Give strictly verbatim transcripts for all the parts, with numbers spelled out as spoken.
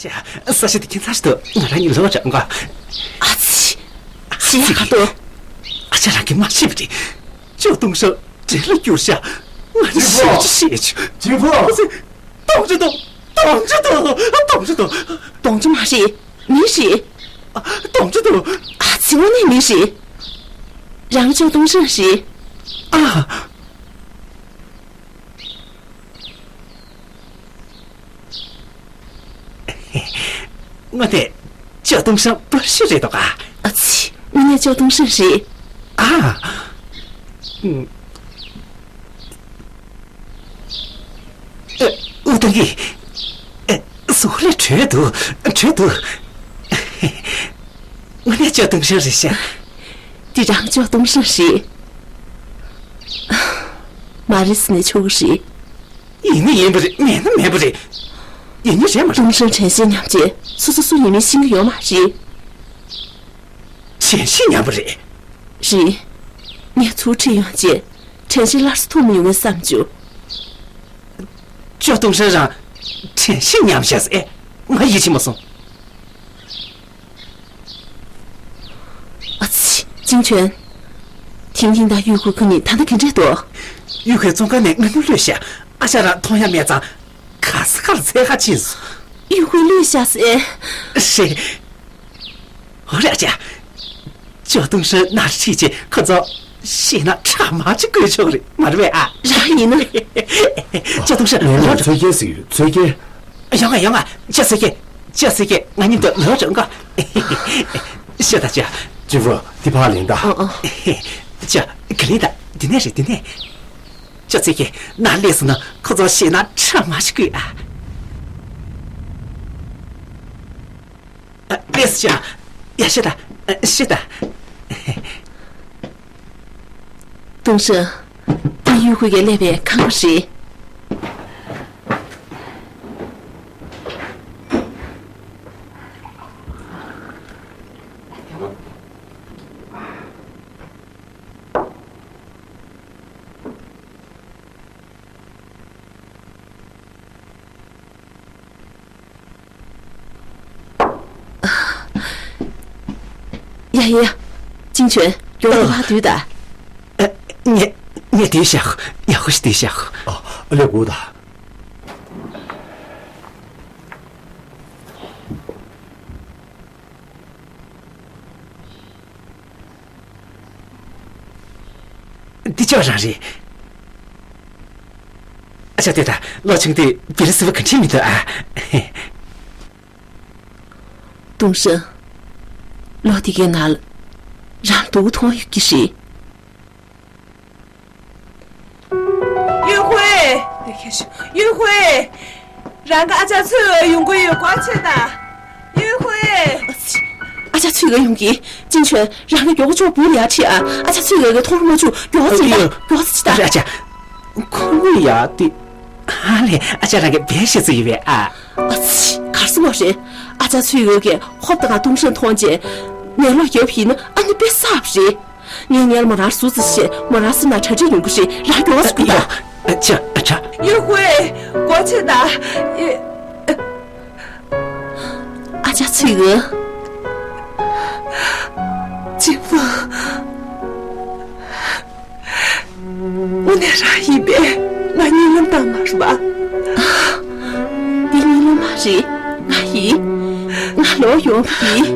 ཅེ། ས་ཆ་དེ་ཁྱད་མཚར་ཞིག་འདུག་ང་རང་གཉིས་ལོག་འགྲོ་དགོས། ཨ་ཙི། ཞེ་ཡག་ག་འདུག་ཨ་ཅག་རང་གིས་མ་ཤེས་པ་རེད། ཅོ་ཏུང་ཧྲེང་འདྲེ་ལ་བསྒྱུར་ཤག་ང་ནི་ཞེ་ཅིག་ཤེས་བྱུང་། ཅིན་ཧྥུ། ཨ་ཙི། ཏུང་ཧྲེང་འདུག་ཏུང་ཧྲེང་འདུག་ཏུང་ཧྲེང་འདུག་ཏུང་ཧྲེང་མ་རེད། མི་རེད། ཨ། ཏུང་ཧྲེང་འདུག་ཨ་ཙི། དངོས་གནས་མི་རེད། རང་ཅོ་ཏུང་ཧྲེང་རེད། ཨ། དངོས་གནས་ཅོ་ཏུང་ཧྲེང་པར་ཤུ་རེད་འདུག་ག་ཨ་ཙི། དངོས་གནས་ཅོ་ཏུང་ཧྲེང་རེད། ཨ། ཨུ། ཨུ། ཏང་གི། ཨ། གཟུགས་ལས་བྲོས་འདུག་བྲོས་འདུག་དངོས་གནས་ཅོ་ཏུང་ཧྲེང་རེད་ཤག་འདི་རང་ཅོ་ཏུང་ཧྲེང་རེད། མ་རེད་ཟེར་ནས་ཆོག་གི་རེད། ཡིན་ན་ཡིན་པ་རེད། མེད་ན་མེད་པ་རེད། ཡིན་ནི་རེད་མ་རེད། ཏུང་ཧྲེང་དྲན་ཤེས་ཉམས་བྱས་སོ་སོ་སུ་ཡིན་མིན་ཤེས་ཀྱི་ཡོད་མ་རེད། དྲན་ཤེས་ཉམས་པ་རེད། རེད། ངས་ཚུར་ཁྲིད་ཡོང་རྗེས་དྲན་ཤེས་སླར་གསོ་ཐུབ་མི་ཡོང་ངས་བསམ་བྱུང་། ཅོ་ཏུང་ཧྲེང་རང་དྲན་ཤེས་ཉམས་ཤག་ཟེར། ང་ཡིད་ཆེས་མ་སོང་། ཨ་ཙི། ཅིན་ཁྲོན། ཐིང་ཐིང་དང་ཡུས་ཧུའེ་ཁོ་གཉིས་ད་ལྟ་ག་འདྲས་འདུག་ཡུས་ཧུའེ་བཙོན་ཁང་ནས་སྔ་མོ་གློད་ཤག་ཨ་ཅག་རང་མཐོང་ཡ་མེད་ཙང་ག་ས་གར་འཚོལ་ག་ཕྱིན་སོང་། ཡུས་ཧུའེ་གློད་ཤག་ཟེར། རེད། འོ་རེད། ཨ་ཅག་ཅོ་ཏུང་ཧྲེང་ནར་ཁྲིད་ཅིག་ཁོ་ཚོ་ཤེས་ན་ཁྲག་མ་ཅིག་བསྐོལ་ཆོག་རེད་མ་རེད་པས། ཨ། རང་ཡིན་ན། ཅོ་ཏུང་ཧྲེང་ལོག་འགྲོ། ཚོད་སྐྱེལ་ཟིག་ཡོད། ཚོད་སྐྱེལ། ཡོང་ང་ཡོང་ང་། ཅོ་ཚོད་སྐྱེལ། ཅོ་ཚོད་སྐྱེལ། ང་མཉམ་དུ་ལོག་འགྲོ་གོ་ཤོད་ད་ཅོ། ཅིན་ཧྥུ། འདི་ཕར་ལེན་ད། ཨ་ཨ། ཅོ། ག་ལེན་ད། འདི་ནས་རེད་འདི་ནས། ཅོ་ཚོད་སྐྱེལ། ནར་སླེབས་སོང་ན་ཁོ་ཚོ་ཤེས་ན་ཁྲག་མ་ཅིག་བསྐོལ་ཨ། ཨ། ལགས་སོ། ཡ། ཤོད་ད། ཤོད་ད། ཏུང་ཧྲེང་། འདི་ཡུས་ཧུའེ་གིས་གླས་པའི་ཁང་པ་རེད། ཡ་ཡ་ཡ། ཅིན་ཁྲོན། མགྱོགས་པོ་ཕར་སྡོད་དང་། ཨ། ངས་ངས་སྡོད་བཞག་ཡག་པོ་ཞིག་སྡོད་བཞག་ཨ། སླེབས་དགོས་ད། འདི་ཅོ་རང་རེད། ཨ་ཅག་ལྟོས་དང་། གློག་ཆུང་དུས་བེ་རི་སི་བ་ག་འཁྲིད་མི་འདུག་ཨ། ཏུང་ཧྲེང་། གློག་དེ་གའི་ནང་ལ་རང་སྡུག་མཐོང་ཡོད་ཀྱི་རེད། ཡུས་ཧུའེ། ཡུས་ཧུའེ། རང་གི་ཨ་ཅག་ཚུར་ཡོང་གི་ཡོད། སྒོ་ཕྱེ་དང་། ཡུས་ཧུའེ། ཨ་ཅག་ཚུར་ཡོང་གི་ཅིན་ཁྲོན། རང་གི་མགྱོགས་པོ་ཅོག་བུ་ལ་ཡར་ཁྲིད་ཨ། ཨ་ཅག་ཚུར་ཡོང་གི་མཐོང་རུ་མ་བཅུག་མགྱོགས་ཙམ་ད། མགྱོགས་ཙམ་ད། ཨ་ཅག་ཁོ་མོ་ཡ་དེ། ཧ་ལས། ཨ་ཅག་རང་གི་བེད་ཤེས་ཚུལ་ཡིན་པས་ཨ། ཨ་ཙི། ག་རེ་ཟེར་བ་རེད། ཨ་ཅག་ཚུར་ཡོང་གི་ཧོབ་དང་ཏུང་ཧྲེང་མཐོང་རྗེས་ནས་ལོག་ཡོད་པ་ཡིན་ན་ཨ་ནི་དཔེ་བསགས་པ་རེད། ངས་ངས་མོ་རང་ཟུར་ཙམ་བཤད། མོ་རང་སེམས་ནང་གྲ་སྒྲིག་ཡོང་གི་རེད། རང་མགྱོགས་ཙམ་ཡོང་ད། ཨ་ཅག་ཨ་ཅག་ཡུས་ཧུའེ། སྒོ་ཕྱེ་དང་། ཨ་ཅག་ཚུར་ཡོང་། ཅིན་ཧྥུ། དངོས་གནས་རང་ཡིན་པས། ང་གཉིད་ལམ་བཏང་མ་རེད་པ། འདི་གཉིད་ལམ་མ་རེད། ང་ཡིན། ང་ལོག་ཡོང་བ་ཡིན།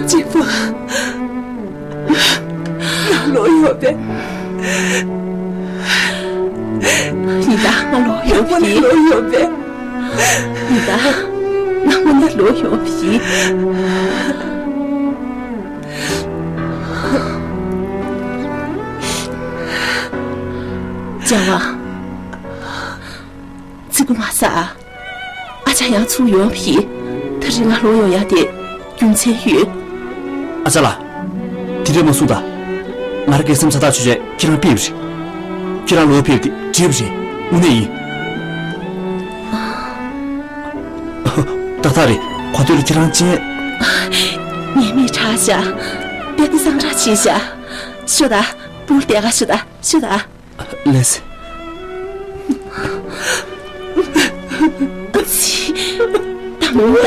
ཅིན་ཧྥུ། ང་ལོག་ཡོང་བས། ཡིན་ད། ང་ལོག་ཡོང་བ་ཡིན། ལོག་ཡོང་བས། ཡིན་ད། ང་དངོས་གནས་ལོག་ཡོང་བ་ཡིན། ལྕགས་དབང་། ཚིག་པ་མ་ཟ། ཨ་ཅག་ཡང་ཚུར་ཡོང་བ་ཡིན། ད་རེས་ང་ལོག་ཡོང་ཡ་དེ་རྒྱུ་མཚན་ཡོད། ཨ་ཅག་ལགས། དེ་འདྲས་མ་གསུངས་དང་། ང་རང་གི་སེམས་ས་ཐག་ཆོད་བྱས་ཁྱེད་རང་ཕེབས་རེད། ཁྱེད་རང་ལོག་ཕེབས་དེ་འགྲིག་པ་རེད། དངོས་གནས་ཡིན། ཏག་ཏག་རེད། གོ་ཐོས་ལ་ཁྱེད་རང་ཅན། ངའི་མིག་ཁྲ་ཤག་དཔེ་དེ་སངས་དྲག་ཆེ་ཤག་ཤོད་ད། སྤུ་ལྟེ་ག་ཤོད་ད། ཤོད་ད། ལགས་སེ། ད་མོ་ད།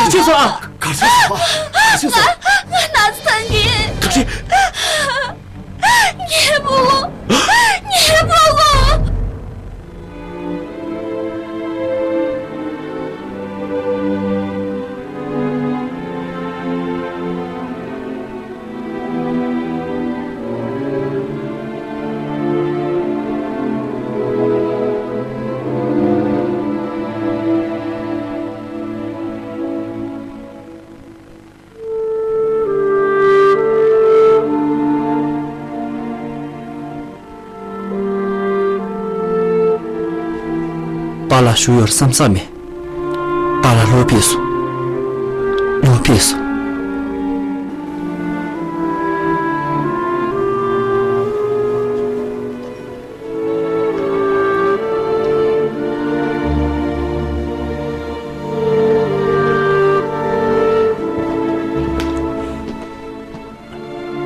ཆི་ཆི་སོང་ཨ། ག་རེ་སོང་ཨ། ག་རེ་སོང་། ང་ན་ཚ་ཐང་གི། ག་རེ། ངའི་ཕྲུ་གུ། ངའི་ཕྲུ་གུ། པཱ་ལགས་བཞུགས་ཡོད་བསམ་ས་མེད། པཱ་ལགས་ལོག་ཕེབས་སོང་། ལོག་ཕེབས་སོང་།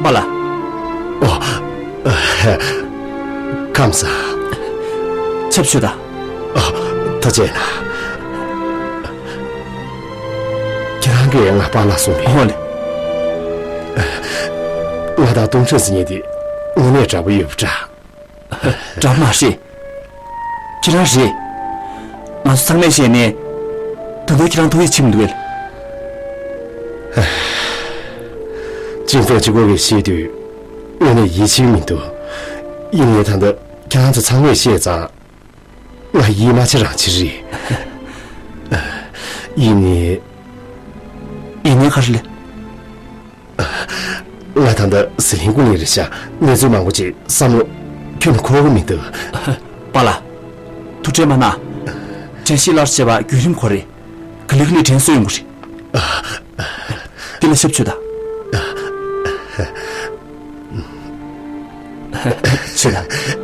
པཱ་ལགས། ཨོ། ཁམས་བཟང་། ཆབ་ཆོས་དང་། ཨ། ཐུགས་རྗེ་གནང་། ཁྱེད་རང་གིས་ང་པཱ་ལགས་གསུངས་པས། འོ་ལེ། ང་དང་ཏུང་ཧྲེང་ཟེར་མཁན་དེ་དངོས་གནས་དྲང་པོ་ཡོད་པ་འདྲ། དྲང་མ་རེད། ཁྱེད་རང་རེད། ང་ཚོ་ཚང་མས་བཤད་ནས། ད་དུང་ཁྱེད་རང་ཐུགས་ཡིད་ཆེས་མི་འདུག་གས། ཅིན་ཧྥེང་གཅིག་པོ་གིས་བཤད་དུས། དངོས་གནས་ཡིད་ཆེས་མི་འདུག་ཡིན་ནའི་ད་ལྟ་ཁྱེད་རང་ཚོ་ཚང་མས་བཤད་ཙང་། ང་ཡིད་མ་ཆེས་རང་ཆེས་རེད། ཡིན་ནའི། ཡིན་ནའི་ག་རེ་ལས། ང་ད་ལྟ་ཟི་ལིང་ཀུན་ལ་རེད་ཤག་གནས་ཚུལ་མང་པོ་ཅིག་བསམ་བློ་ཁྱོན་ནས་འཁོར་གི་མི་འདུག་པཱ་ལགས། ཐུགས་ཁྲལ་མ་གནང་། དྲན་ཤེས་སླར་གསོ་བྱེད་པ་བརྒྱུད་རིམ་ཁོ་རེ། ག་ལེ་ག་ལེ་དྲན་གསོ་ཡོང་གི་རེད། དེ་ལ་ཞབས་ཞུ་དང་། ཞུ་དང་།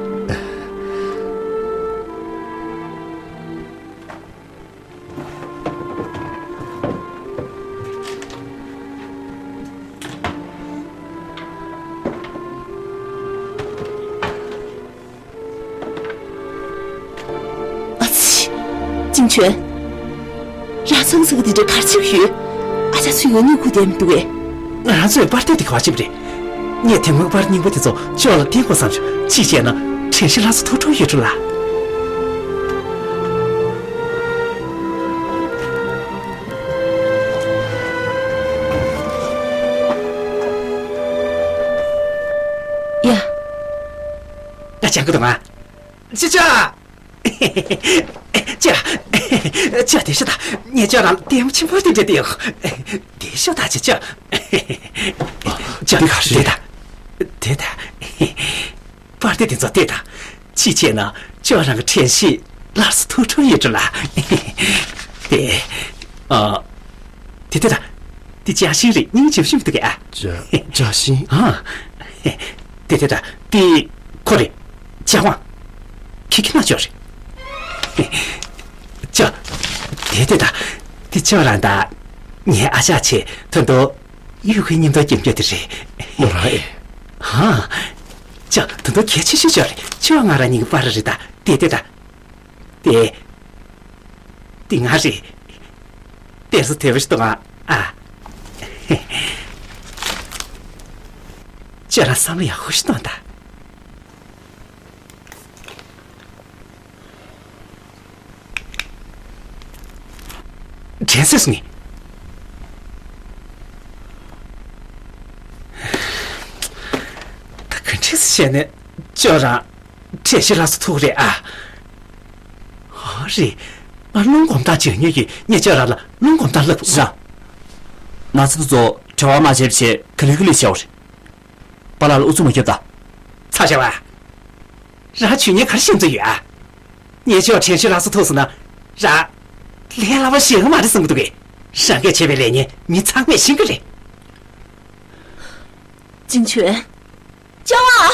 ཨ་ཙི། ཅིང་ཆོན། རང་ཚང་ཚིག་འདི་འདྲ་གར་ཆིབས་ཡོད། ཨ་ཅག་ཚོས་ཡོད་ཉིད་ཁུ་དེ་མི་འདུག་གས། ང་རང་ཚོས་པར་ཏི་དེ་ག་བ་ཆིབས་རེད། ངས་དེ་སྔོན་པར་རྙིང་པ་དེ་ཚོ་ཅོག་ལ་བསྟན་དགོས་བསམ་བྱུང་། ཅིས་བྱས་ན་དྲན་ཤེས་ལ་སོ་ཐུགས་ཁྲོ་ཡོད་འགྲོ་ལ། ཡ། ང་ཅང་གི་དང་ང་། ཅི་ཅག་ཅག་ཅག་དེ་ཤ་ད་ངས་ཅག་རང་ལྟད་མོ་ཆེན་པོ་དེ་འདྲ་དེ་ཡོང་། དེ་ཤ་ད་ཅི་ཅག་ཅག་དེ་ག་རེད། དེ་ད་དེ་ད། པར་ཏི་དེ་ཚོ་བལྟས་དང་། ཅིས་བྱས་ན་ཅོག་རང་གི་དྲན་ཤེས་སླར་གསོ་ཐུགས་ཁྲོ་ཡོད་འགྲོ་ལ། དེ། ཨ། དེ་དེ་དང་། དེ་ཅག་ཤིང་རེད། སྙིང་རྗེ་པོ་ཞིག་འདུག་གས་ཨ། ཅག་ཅག་ཤིང་། ཨ། དེ་དེ་དང་། དེ་ཁོ་རེད། ཅག་དབང་། ཁྱི་ཁྱི་ན་ཅོག་རེད། ཅག་དེ་དེ་དང་། དེ་ཅག་རང་དང་། ངའི་ཨ་ཅག་ཆེ་ཐོན་ཏོ། གཡུ་གི་སྙིང་དོན་རྒྱབ་རྒྱུ་དེ་རེད། མོ་རང་ཨེ། ཧ། ཅག་ད་དུང་གལ་ཆེ་ཤོས་ཅག་རེད། ཅག་ང་རང་གཉིས་ཀྱི་པར་རེད་ད། དེ་དེ་ད། དེ། དེ་ང་རེད། དེ་སུ་དེ་བས་གཏོང་ཨ། ཨ། ཅག་རང་བསམ་བློ་ཡག་པོ་ཞིག་གཏོང་ད། དྲན་གསོས་སོང་ངས། ད་ག་འདྲས་སེ་བྱས་ནས་ཅོག་རང་དྲན་ཤེས་ལ་སོ་ཐུག་རེད་ཨ། ཨ་རེད། ང་རླུང་སྒོམ་སྟངས་བྱེད་མྱོང་གི། ངས་ཅོག་རང་ལ་རླུང་སྒོམ་སྟངས་བསླབ་དགོས། ར། ང་ཚོ་ཚོ་བྲེལ་བ་མ་བྱེད་བྱེད་ག་ལེ་ག་ལེ་བྱའོ་རེད། པཱ་ལགས་ལ་ཨུ་ཚུགས་མ་རྒྱོབ་ད། ཚ་ཞབས་ཨ། རང་ཆོས་ཉན་ག་རེ་ཤེས་ཚོད་ཡོད་ཨ། ངས་ཅོག་དྲན་ཤེས་ལ་སོ་ཐུག་སོང་ན། རང་ལས་སླ་པོ་ཞིག་མ་རེད་བསམ་གི་འདུག་གས། རང་གིས་བྱས་པའི་ལས་ངན་མི་ཚང་མས་ཤེས་གི་རེད། ཅིན་ཆོན། ཅོག་ཨ།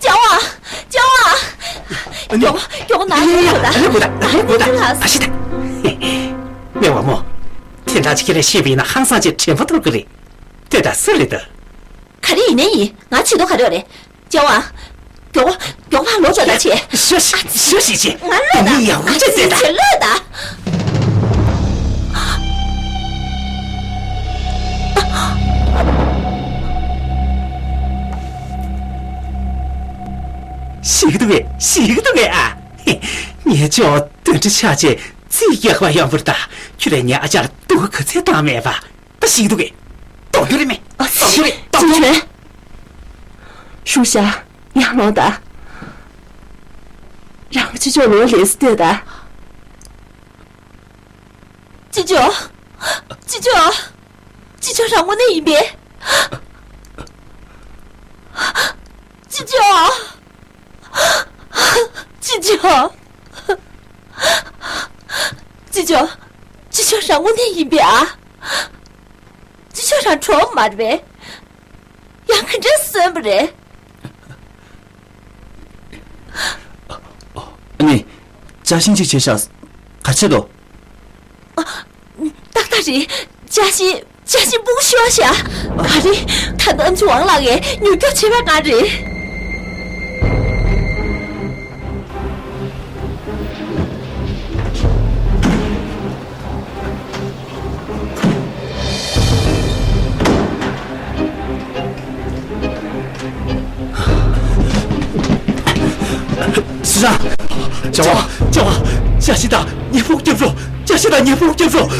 ཅོག་ཨ། ཅོག་ཨ། ཨ་ནི། མགྱོགས་མགྱོགས་ན། ཡ་ཡ་ཡ། ཨ་ལེ་བུ་ད། ཨ་ལེ་བུ་ད། ཨ་ཤི་ད། མེ་བ་མོ། དེ་འདྲ་ཅིག་ཁྱེད་ལ་ཤེས་པ་ཡིན་ན་ཧང་སང་ཅིག་དྲན་པ་ཐོར་གི་རེད། དེ་ད་སུ་རེད་ད། ག་རེ་ཡིན་ནའི་ཡིན། ང་བྱེད་དོ་ག་རེ་ཡོད་རེད། ཅོག་ཨ། མགྱོགས་མགྱོགས་ཕར་ལོག་ཅོག་ད་ཆེ། ཤོ་ཤི་ཤོ་ཤི་ཆེ། ང་ལོས་ད། ཡ་ཨ་ཅེ་ཙི་ཆེ་ལོས་ད། ཤི་གི་འདུག་གས། ཤི་གི་འདུག་གས་ཨ། ངས་ཅོག་དོན་འདྲི་ཆགས་ཆེ་རྩིས་རྒྱག་པ་ཡོང་བར་ད། ཁྱོད་རང་ངའི་ཨ་ཅག་ལ་སྡུག་ག་ཚད་བཏང་མེད་པ། ད་ཤི་གི་འདུག་གས། གཏོང་རྒྱུ་རེད་མེད། ཨ་གཏོང་རྒྱུ་རེད། གཏོང་རྒྱུ་རེད། ཅིན་ཆོན། ཤུ་ཤ། ཡང་ལོང་ད། རང་ཅི་ཅོག་ལོ་ལེ་སི་ལྟོས་ད། ཅི་ཅོག་ཅི་ཅོག་ཅི་ཅོག་རང་དངོས་གནས་ཡིན་པས། ཅི་ཅོག་ཅི་ཅོག་ཅི་ཅོག་ཅི་ཅོག་རང་དངོས་གནས་ཡིན་པས་ཨ། ཅི་ཅོག་རང་གྲོགས་མ་རེད་པས། ཡང་ག་འདྲས་གསོན་པ་རེད། ཨ་ནི། ཅ་ཤིང་གཅིག་བྱས་ཤག་ག་ཆེད་དོ། ཏག་ཏག་རེད། ཅ་ཤིང་ཅ་ཤིང་སྤུ་གུ་ཤོར་ཤག་ག་རེ། ད་ལྟ་ཨམ་ཆི་ཝང་ལགས་ཀྱིས་མྱུར་སྐྱོབ་བྱས་པའི་ངང་རེད། ལྕམ་པ། ལྕམ་པ། ལྕམ་པ། ཅཱ་ཤིན་དང་ངའི་ཕྲུ་གུ་སྐྱབས་རོགས། ཅཱ་ཤིན་དང་ངའི་ཕྲུ་གུ་སྐྱབས་རོགས།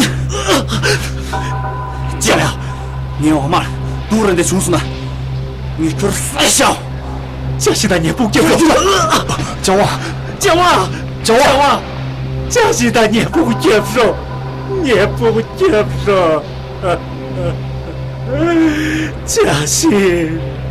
ལྕམ་པ། ངའི་འོག་མར་སྡུག་རུ་འདི་བྱུང་སོང་ན། ངས་ཁྱོད་བསད་བཞག་ཅཱ་ཤིན་དང་ངའི་ཕྲུ་གུ་སྐྱབས་རོགས། ལྕམ་པ། ལྕམ་པ། ལྕམ་པ། ལྕམ་པ། ཅཱ་ཤིན་དང་ངའི་ཕྲུ་གུ་སྐྱབས་རོགས། ངའི་ཕྲུ་གུ་སྐྱབས་རོགས། ཅཱ་ཤིན།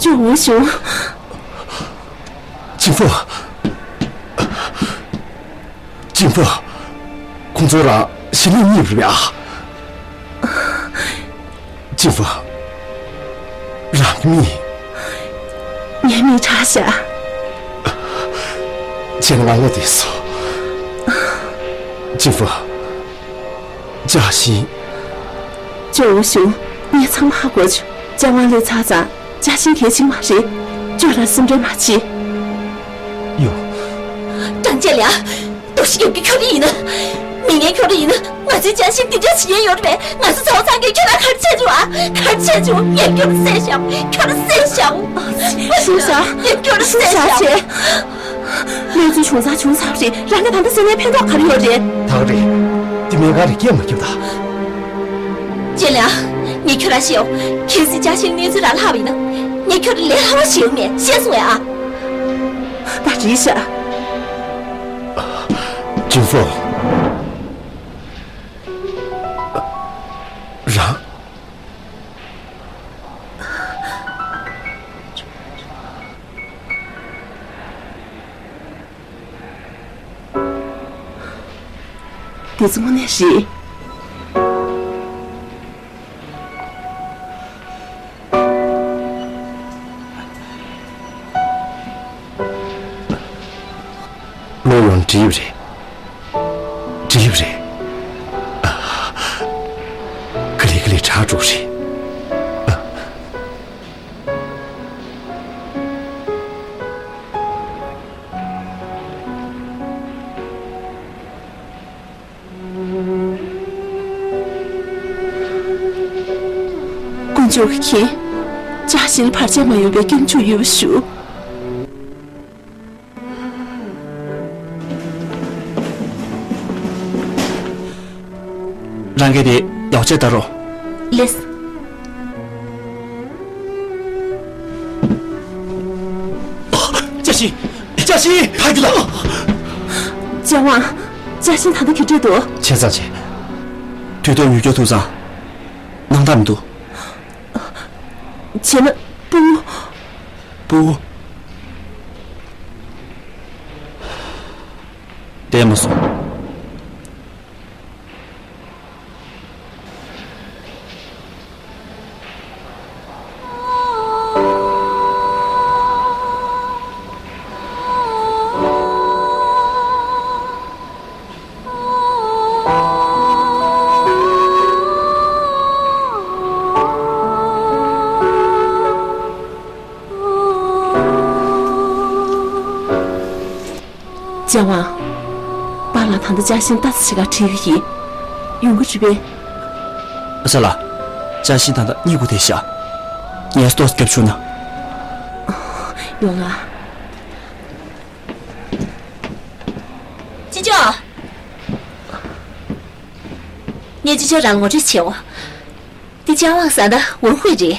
ཅུང་ཝུ་ཞུང་། ཅིན་ཧྥུ། ཅིན་ཧྥུ། ཁོང་ཚོ་རང་ཞི་ལི་གཉིས་རེད་པས་ཨ། ཅིན་ཧྥུ། རང་གི་མིག་ངའི་མིག་ཁྲག་ཤར། བྱས་ན་ང་བློ་བདེ་སོང་། ཅིན་ཧྥུ། ཅཱ་ཤིན། ཅུང་ཝུ་ཞུང་། ངས་ཚང་མ་ཧ་གོ་བྱུང་། ཅཱ་ཝང་སླེབས་ཚར་ཙང་ཅཱ་ཤིན་གལ་ཆེན་མ་རེད། ཁྱོད་རང་སེམས་ཁྲལ་མ་བྱེད། ཡོ། ཀྲང་ཅེ་ལིའང་། གཏོར་བཤིག་རྒྱབ་རྒྱུ་ཁྱོད་རེད་ཡིན་ན། མི་ངན་ཁྱོད་རེད་ཡིན་ན། ང་ཚོའི་ཅཱ་ཤིན་འདི་འདྲ་བྱེད་ཡས་ཡོད་རེད་པས། ང་ཚོ་ཚ་བོ་ཚང་གིས་ཁྱོད་ལ་ག་རེ་བྱས་བྱུང་ཨ། ག་རེ་བྱས་བྱུང་། ངས་ཁྱོད་ལ་བསད་བཞག་ཁྱོད་ལ་བསད་བཞག་ཞུ་ཤ། ངས་ཁྱོད་ལ་བསད་བཞག་ཞུ་ཤ་བྱེད། གནས་ཚུལ་བྱུང་ཚར་བྱུང་ཚར་རེད། རང་གིས་ད་ལྟ་ཟེར་ནས་ཕན་ཐོགས་ག་རེ་ཡོད་རེད། ད་ག་རེད། འདི་སྨན་ཁང་རེད། སྐད་མ་རྒྱབ་ད། ཅེ་ལིའང་། ངས་ཁྱོད་ལ་བཤད་ཡོང་། གལ་སྲིད་ཅཱ་ཤིན་གནས་ཚུལ་རང་ལྷག་པ་ཡིན་ན། ངས་ཁྱོད་ལ་ལས་སླ་པོ་ཞིག་ཡོང་མེད། ཤེས་སོང་ངས་ཨ། ད་རེད་ཤག་ཅིན་ཧྥུ། རང་། འདི་ཚོ་དངོས་གནས་རེད། བློ་ཡང་འགྲིབ་རེད། འགྲིབ་རེད། ཨ། ག་ལེ་ག་ལེ་དྲག་འགྲོ་གི་རེད། ཨ། དཀོན་མཆོག་གིས་མཁྱེན། ཅཱ་ཤིན་བར་ཆད་མ་ཡོང་བའི་སྐྱབས་འཇུག་ཡོད་པ་ཞུ། རང་གིས་དེ་ཡག་བྱས་ལྟ་རོགས། ལགས། ཅཱ་ཤིན། ཅཱ་ཤིན། ཕ་གི་ལ། ཅཱ་ཝང་། ཅཱ་ཤིན་ད་ལྟ་ག་འདྲ་འདུག་བྱས་ཙང་བྱས། དུས་ཐོག་མྱུར་སྐྱོབ་ཐུབ་ཙང་། སྣང་དག་མི་འདུག་བྱས་ན་སྤུ་གུ། སྤུ་གུ། བསྡད་མ་སོང་། ཅཱ་ཝང་། པཱ་ལགས་ད་ལྟ་ཅཱ་ཤིན་ལྟ་ཙམ་ཞིག་ག་ཁྲིད་ཀྱི་ཡིན། ཡོང་གི་རེད་པས། ཨ་ཅག་ལགས། ཅཱ་ཤིན་ད་ལྟ་གཉིད་ཁུག་བསྡད་ཤག་ངས་ལྟོ་བརྒྱབ་བཅུག་ན། ཡོང་ང་། ཅི་ཅོ། ངས་ཅི་ཅོ་རང་ངོ་སྤྲོད་བྱེད་འོ། འདི་ཅཱ་ཝང་ཟེར་ད་ཝུན་ཧུའེ་རེད།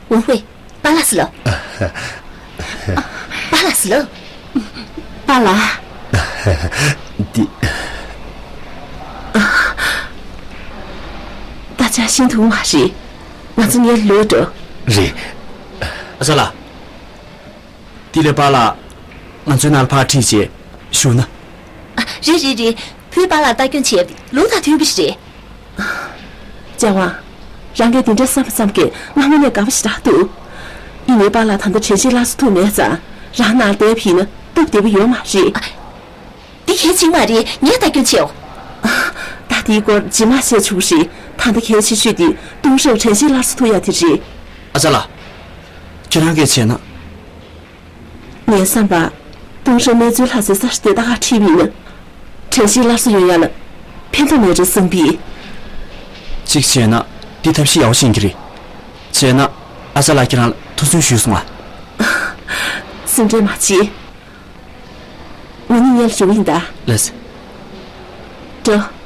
ཝུན་ཧུའེ། པཱ་ལགས་ལ། པཱ་ལགས་ལ། པཱ་ལགས། འདི། ད་ཅཱ་ཤིན་ཐུག་མ་རེད། ང་ཚོ་ངའི་ལོས་འགྲོ། རེད། ཨ་ཅག་ལགས། ཡིན་ནའི་པཱ་ལགས། ང་ཚོའི་ནང་ལ་ཕར་ཁྲིད་བྱས་བཞུགས་ན། ཨ། རེད་རེད་རེད། བུས་པཱ་ལགས་ལྟ་སྐྱོང་བྱས་ལུགས་དང་མཐུན་པ་ཞིག་རེད། ལྕམ་དབང་། རང་གིས་འདི་འདྲ་བསམ་པ་ཙམ་གྱིས་ང་དངོས་གནས་དགའ་པོ་ཞེ་དྲག་འདུག་ཡིན་ནའི་པཱ་ལགས་ད་ལྟ་དྲན་ཤེས་སླར་གསོ་ཐུབ་མེད་ཙང་རང་ནང་ལ་བསྡད་པ་ཡིན་ན་སྟབས་བདེ་པོ་ཡོད་མ་རེད། ཨ། འདི་གལ་ཆེན་མ་རེད། ངས་ལྟ་སྐྱོང་བྱེད་འོ། ད་དེའི་སྐོར་རྗེས་མ་བཤད་ཆོག་གི་རེད། ད་ལྟ་གལ་ཆེ་ཤོས་དེ་ཏུང་ཧྲེང་དྲན་ཤེས་སླར་གསོ་ཐུབ་ཡ་དེ་རེད། ཨ་ཅག་ལགས། ཁྱེད་རང་གིས་བྱས་ན། ངའི་བསམ་པར། ཏུང་ཧྲེང་གནས་ཚུལ་ལྷག་སའི་ས་ཆ་དེ་ད་ག་ཁྲིད་པ་ཡིན་ན། དྲན་ཤེས་སླར་གསོ་ཡོང་ཡ་ལ་ཕན་ཐོགས་མེད་འགྲོ་བསམ་པས། གཅིག་བྱས་ན་འདི་ཐབས་ཤེས་ཡག་པོ་ཤེས་ཀྱི་རེད། བྱས་ན་ཨ་ཅག་ལགས་ཁྱེད་རང་ལ་ཐུགས་སུན་ཞུས་སོང་ང་། སེམས་ཁྲལ་མ་བྱེད། ང་གཉིས་ཉལ་འགྲོ་གི་ཡིན་ད། ལགས་སོ། འགྲོ།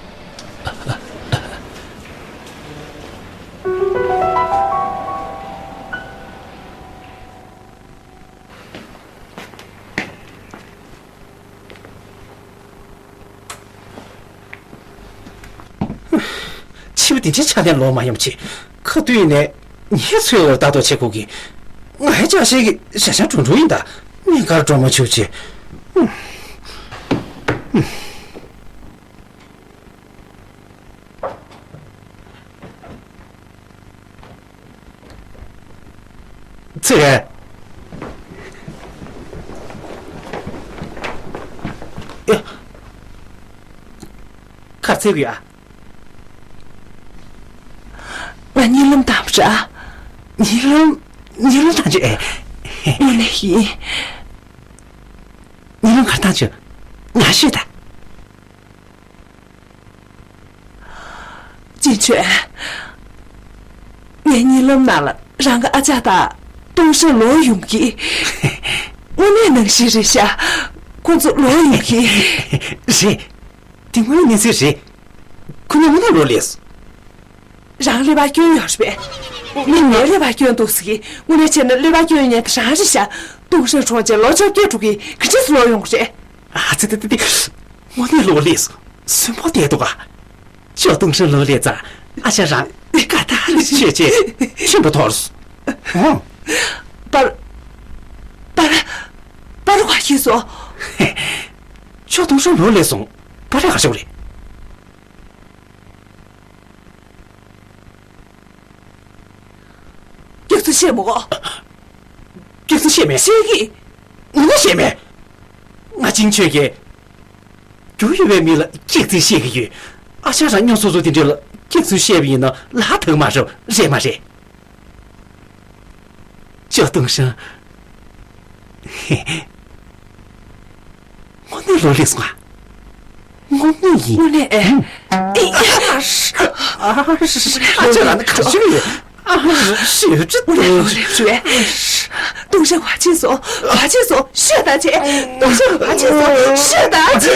ཕྱི་པོ་དེ་འདྲའི་ཆ་ནས་ལོག་མ་ཡོང་བྱས། ཁ་བཏུད་ནས་ངའི་ཚོའི་འོག་ལྟ་རྟོག་བྱེད་དགོས་ཀྱི། ང་ཡི་ཅག་ཤེས་ཀྱི་ཞ་ཞ་གྲུང་གྲུང་ཡིན་ད། གཉིས་ཀར་འགྲོ་མ་བཅུག་བྱས། ཚེ། ཨེ། ག་རེ་བྱེད་ཀྱི་ཡོད་ཨ། ང་གཉིད་ལམ་བཏང་བ་རེད། གཉིད་ལམ། གཉིད་ལམ་བཏང་བྱས། དངོས་གནས་ཡིན། གཉིད་ལམ་ག་རེ་བཏང་བྱས། ང་ཤོད་ད། ཅིན་ཆོན། ངའི་གཉིད་ལམ་ནང་ལ་རང་གི་ཨ་ཅག་དང་ཏུང་ཧྲེང་ལོག་ཡོང་གི། དངོས་གནས་ནང་བཞིན་རེད་ཤག་ཁོ་ཚོ་ལོག་ཡོང་གི། རེད། དེ་དངོས་གནས་གནས་ཚུལ་རེད། ཁོ་གཉིས་དངོས་གནས་ལོག་སླེབས་སོང་། རང་ཀླད་པ་སྐྱོན་ཡོད་རེད་པས། ངས་ངའི་ཀླད་པ་སྐྱོན་འདུག་ཟེར་གི། དངོས་གནས་བྱས་ན་ཀླད་པ་སྐྱོན་ཡོད་མཁན་དེ་རང་རེད་ཤག་ཏུང་ཧྲེང་གྲོངས་རྗེས་ལོ་བཅོ་བརྒྱད་འགྲོ་གི། ག་འདྲས་སེ་ལོག་ཡོང་གི་རེད། ཨ་ཙི། ཏི་ཏི་ཏི། དངོས་གནས་ལོག་སླེབས་སོང་། སུན་པོ་བསྡད་འདུག་ག་ཅོ་ཏུང་ཧྲེང་ལོག་སླེབས་ཙང་ཨ་ཅག་རང་དགའ་ཐག་ཆོད་བྱས་ཆེན་པོ་འཐོར་སོང་། ཨོ། པར། པར། པར་ག་ཤེས་སོ། ཅོ་ཏུང་ཧྲེང་ལོག་སླེབས་སོང་། པར་ག་ཤོག་རེད། སྐྱག་རྫུན་བཤད་མོ། སྐྱག་རྫུན་བཤད་མེད། བཤད་ཀྱི། ངོ་མ་བཤད་མེད། ང་ཅིན་ཆོན་གྱིས། རྒྱུ་ཡོད་པའི་མི་ལ་སྐྱག་རྫུན་བཤད་ཀྱི་ཡོད། ཨ་ཅག་རང་ཉོ་སོ་སོ་དེ་འདྲ་ལ་སྐྱག་རྫུན་བཤད་པ་ཡིན་ན་ལག་ཐག་མ་རེད། རེད་མ་རེད། ཅོ་ཏུང་ཧྲེང་། དངོས་གནས་ལོག་སླེབས་སོང་ང་། དངོས་གནས་ཡིན། དངོས་གནས་ཨེ། ཨ་ཅག་ལ་ནི་ག་ཞིག་ཡོད། ཨ། ཞེ་ཅི་དངོས་གནས་ལོག་སླེབས་སོང་ངས། ཏུང་ཧྲེང་ག་བྱས་སོང་། ག་བྱས་སོང་། ཤོད་ད་ཅེ། ཏུང་ཧྲེང་ག་བྱས་སོང་། ཤོད་ད་ཅེ།